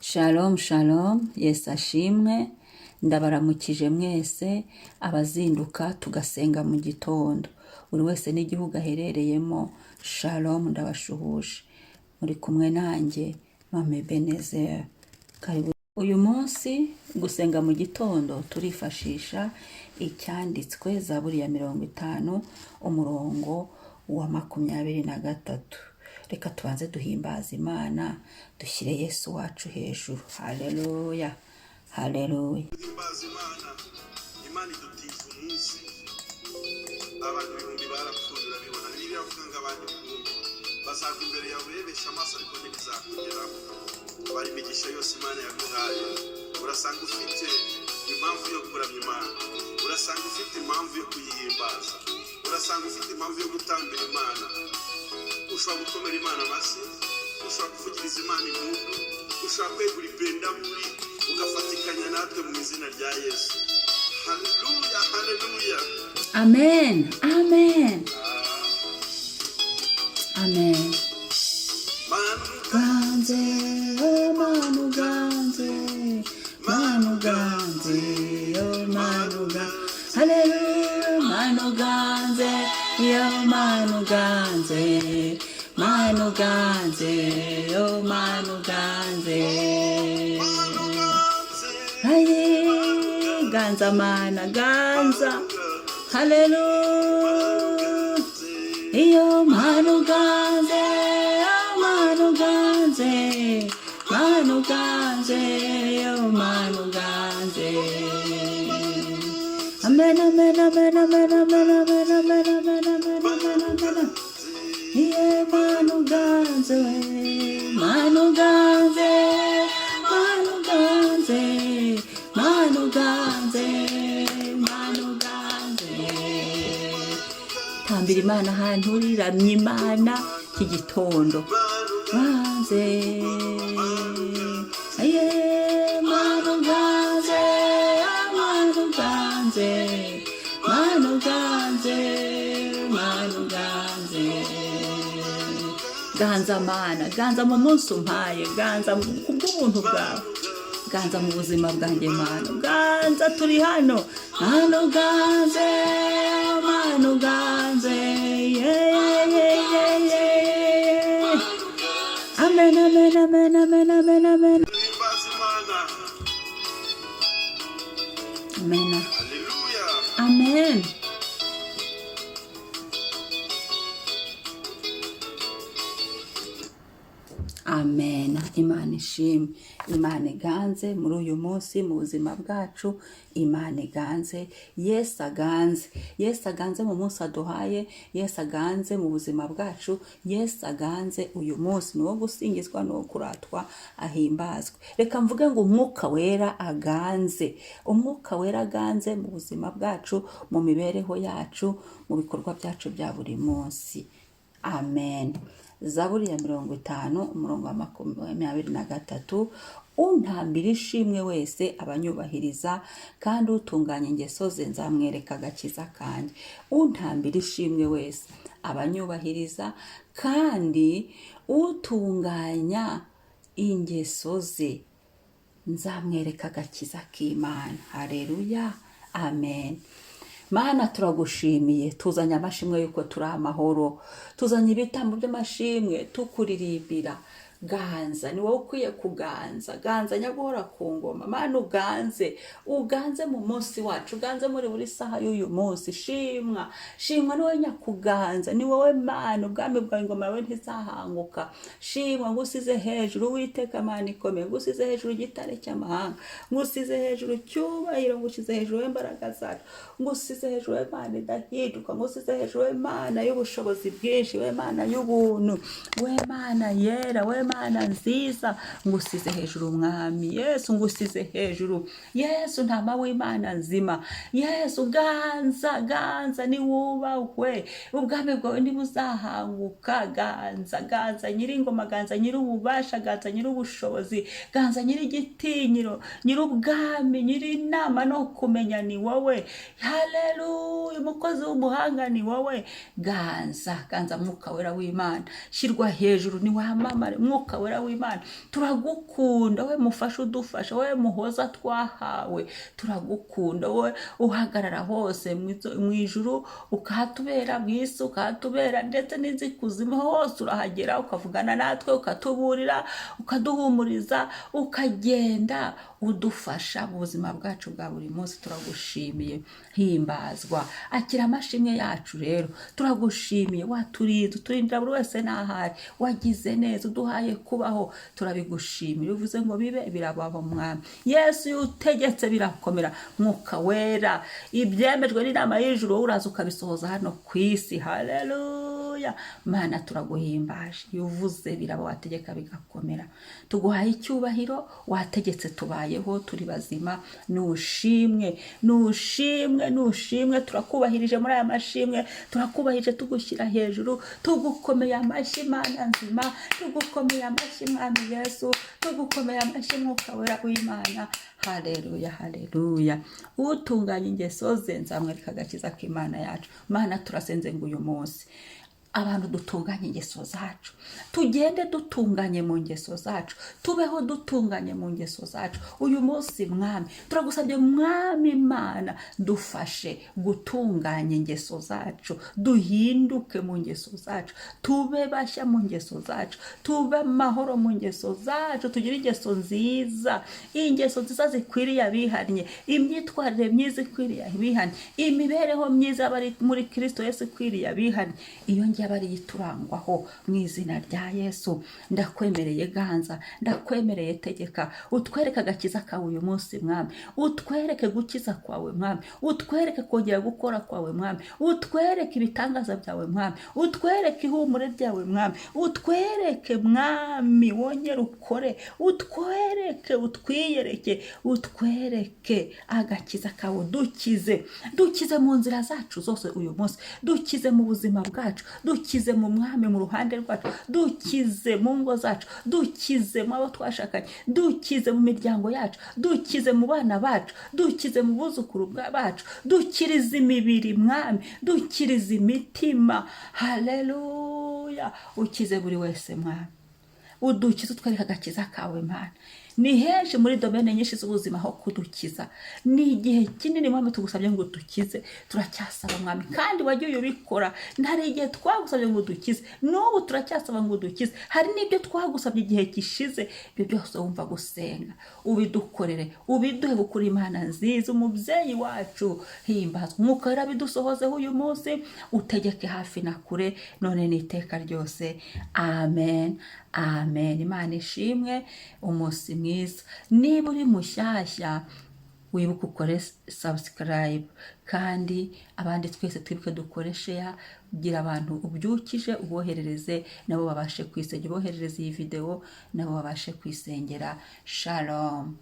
Shalom shalom, Yesu ashimwe. Ndabaramukije mwese abazinduka tugasenga mu gitondo, buri wese n'igihugu aherereyemo. Shalom, ndabashuhuje. Muri kumwe nanjye Mame Benezeri. Karibu. Uyu munsi gusenga mu gitondo turifashisha icyanditswe Zaburi ya 50, umurongo wa 23. Reka tubanze duhimbaze Imana, dushyire Yesu wacu hejuru. Haleluya, haleluya. Duhimbaza Imana. Imana idutiza umunsi. Abantu ibihumbi barapfuye, urabibona. Bibiliya iravuga ngo abantu ibihumbi bazagwa imbere yawe urebesha amaso, ariko ntibizakugeraho. Bari imigisha yose Imana yaguhaye, urasanga ufite impamvu yo kuramya Imana, urasanga ufite impamvu yo kuyihimbaza, urasanga ufite impamvu yo gutambira Imana. Ushobora gukomera Imana amashyi, ushobora kuvugiriza Imana impundu, ushobora kwegura ibendaburi ugafatikanya natwe mu izina rya Yesu. Haleluya, haleluya! Amen, amen, amen. Mana! Ganze, oh Mana, uganze, Mana, uganze, oh Mana, uganze, haleluya. Mana, uganze, yo Mana, uganze, Mana, uganze, oh Mana, uganze. Mana, uganze! Aye, ganza Mana, ganza, haleluya. Iyo Mana, uganze, oh Mana, uganze, Mana, uganze, oh Mana, uganze. Amen, amen, amen, amen, amen, amen, amen, amen, amen, amen, amen. Iye Mana, uganze we, Mana, uganze, Mana, uganze, Mana, uganze, Mana, uganze. Tambira Imana ahantu uriramye Imana iki gitondo. Ganze, aye Mana, uganze, Mana, uganze, Mana, uganze, Mana, uganze. Ganza Mana, ganza mu munsi umpaye, ganza ku bw'ubuntu bwawe, ganza mu buzima bwanjye. Mana, ganza, turi hano. Mana, uganze, Mana, uganze, yeah, yeah, yeah, yeah. Amen, amen, amen, amen, amen, amen. Duhimbaza Imana. Amen. Haleluya! Amen. Amen. Imana ishimwe, Imana iganze muri uyu munsi mu buzima bwacu. Imana iganze, Yesu aganze, Yesu aganze mu munsi aduhaye, Yesu aganze mu buzima bwacu, Yesu aganze uyu munsi. Ni uwo gusingizwa, ni uwo kuratwa, ahimbazwe. Reka mvuge ngo Umwuka Wera aganze, Umwuka Wera aganze mu buzima bwacu, mu mibereho yacu, mu bikorwa byacu bya buri munsi. Amen. Zaburi ya 50, umurongo wa 23: "Untambira ishimwe wese abanyubahiriza, kandi utunganya ingeso ze nzamwereka agakiza kanjye." Untambira ishimwe wese abanyubahiriza, kandi utunganya ingeso ze nzamwereka agakiza k'Imana. Hareruya, amen. Mana, turagushimiye. Tuzanye amashimwe yuko turi amahoro, tuzanye ibitambo by'amashimwe tukuririmbira. Ganza, ni wowe ukwiye kuganza. Ganza nyaguhora ku ngoma. Mana, uganze, uganze mu munsi wacu, uganze muri buri saha y'uyu munsi. Shimwa, shimwa, ni wowe nyakuganza, ni wowe Mana. Ubwami bwawe, ingoma yawe ntizahanguka. Shimwa, ngusize hejuru, Uwiteka Mana ikomeye, ngusize hejuru, igitare cy'amahanga, ngusize hejuru, cyubahiro, ngusize hejuru w'imbaraga zacu, ngusize hejuru w'Imana idahinduka, ngusize hejuru w'Imana y'ubushobozi bwinshi, w'Imana y'ubuntu, w'Imana yera, w'Imana nziza. Ngusize hejuru, Umwami Yesu, ngusize hejuru, Yesu Ntama w'Imana nzima. Yesu, ganza, ganza, niwubahwe, ubwami bwawe ntibuzahanguka. Ganza, ganza nyir'ingoma, ganza nyir'ububasha, ganza nyir'ubushobozi, ganza nyir'igitinyiro, nyir'ubwami, nyir'inama no kumenya, ni wowe. Haleluya! Umukozi w'umuhanga ni wowe. Ganza, ganza, Mwuka Wera w'Imana, shyirwa hejuru, niwamamare. Mwuka. Mwuka Wera w'Imana, turagukunda we mufasha udufasha, we muhoza twahawe, turagukunda wowe uhagarara hose mu ijuru ukahatubera, mu isi ukahatubera, ndetse n'izikuzimu hose urahagera, ukavugana natwe, ukatuburira, ukaduhumuriza, ukagenda udufasha mu buzima bwacu bwa buri munsi. Turagushimiye, himbazwa, akira amashimwe yacu. Rero turagushimiye, waturinze, uturindira buri wese n'ahari, wagize neza, uduhaye kubaho, turabigushimira. Uvuze ngo bibe, birabaho. Mwami Yesu, iyo utegetse birakomera. Mwuka Wera, ibyemejwe n'inama y'ijuru wowe uraza ukabisohoza hano ku isi. Haleluya! Mana, turaguhimbaje. Iyo uvuze biraba, wategeka bigakomera. Tuguhaye icyubahiro, wategetse tubayeho, turi bazima. Nushimwe, nushimwe, nushimwe. Turakubahirije muri aya mashimwe, turakubahirije, tugushyira hejuru, tugukomeye amashyi. Mana nzima, tugukomeye amashyi. Mwami Yesu, tugukomeye amashyi. Mwuka Wera w'Imana, haleluya, haleluya. Utunganya ingeso ze, nzamwereka agakiza k'Imana yacu. Mana, turasenze ngo uyu munsi abantu dutunganye ingeso zacu, tugende dutunganye mu ngeso zacu, tubeho dutunganye mu ngeso zacu. Uyu munsi, Mwami, turagusabye, Mwami Imana, dufashe gutunganya ingeso zacu, duhinduke mu ngeso zacu, tube bashya mu ngeso zacu, tube amahoro mu ngeso zacu, tugire ingeso nziza, ingeso nziza zikwiriye abihannye, imyitwarire myiza ikwiriye abihannye, imibereho myiza y'abari muri Kirisito Yesu ikwiriye abihannye. Iyo ngiyo aba ariyo iturangwaho mu izina rya Yesu. Ndakwemereye ganza, ndakwemereye tegeka, utwereke agakiza kawe uyu munsi. Mwami, utwereke gukiza kwawe. Mwami, utwereke kongera gukora kwawe. Mwami, utwereke ibitangaza byawe. Mwami, utwereke ihumure ryawe. Mwami, utwereke. Mwami, wongere ukore, utwereke, utwiyereke, utwereke agakiza kawe. Dukize, dukize mu nzira zacu zose uyu munsi, dukize mu buzima bwacu, dukize mu Mwami mu ruhande rwacu, dukize mu ngo zacu, dukize mu abo twashakanye, dukize mu miryango yacu, dukize mu bana bacu, dukize mu buzukuru bacu, dukirize imibiri, Mwami, dukirize imitima. Haleluya! Ukize buri wese, Mwami, udukize, utwereke agakiza kawe. Mana, ni henshi muri domaine nyinshi z'ubuzima ho kudukiza. Ni igihe kinini, Mwami, tugusabye ngo udukize. Turacyasaba, Mwami, kandi wagiye ubikora. Hari igihe twagusabye ngo udukize, n'ubu turacyasaba ngo udukize. Hari n'ibyo twagusabye igihe gishize. Ibyo byose wumva gusenga, ubidukorere, ubiduhe, gukura. Imana nziza, umubyeyi wacu, himbazwa. Umwuka Wera, bidusohozeho uyu munsi, utegeke hafi na kure, none n'iteka ryose. Amen, amen. Imana ishimwe. Umunsi mwiza. Niba uri mushyashya, wibuke ukore subscribe, kandi abandi twese twibuke dukore share. Gira abantu ubyukije uboherereze, nabo babashe kwisengera. Uboherereze iyi videwo, nabo babashe kwisengera. Shalom.